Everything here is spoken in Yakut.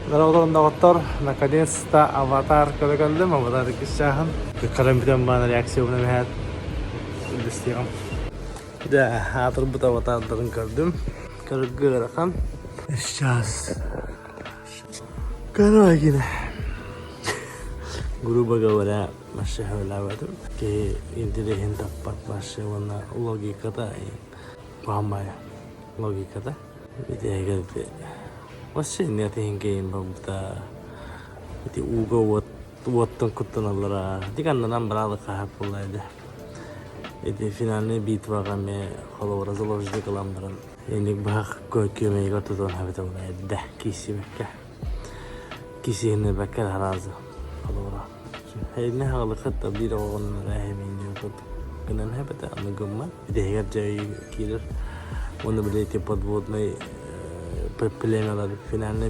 Дороголорум доҕоттор, наконец-то Аватар көрө кэллим, Аватар иккис чааһын. Көрөн бүтэн баан реакциябын эбэһээт үллэстиэҕим. Дьэ, аатырбыт аватардарын көрдүм. Көрөргө ыарахан. Сейчас. Короче, грубо говоря, вообще сөбүлээбэтим. Киһи интэриэһин таппат вообще уонна логиката куһаҕан логиката. Ити вообще нет иһин барбыта. Ити ууга уот уоттан куттаналлара. Ити аннынан бараалы хаһап буолла Ити финальный битваҕа эмиэ холобура заложник ылан баран инник быһах күөмэйигэр тутан эбитэ буолла эрдэ киирсибэккэ. Киирсиһиннэрбэккэ сразу холобура. Эйинэ хаҕылыкхыт биир оҕоҕун эһэмиин курдук гынан эбэтэ аны гыммат. Идэһигэр дьайыы киирэр. Уонна били ити подводный племялар финальный.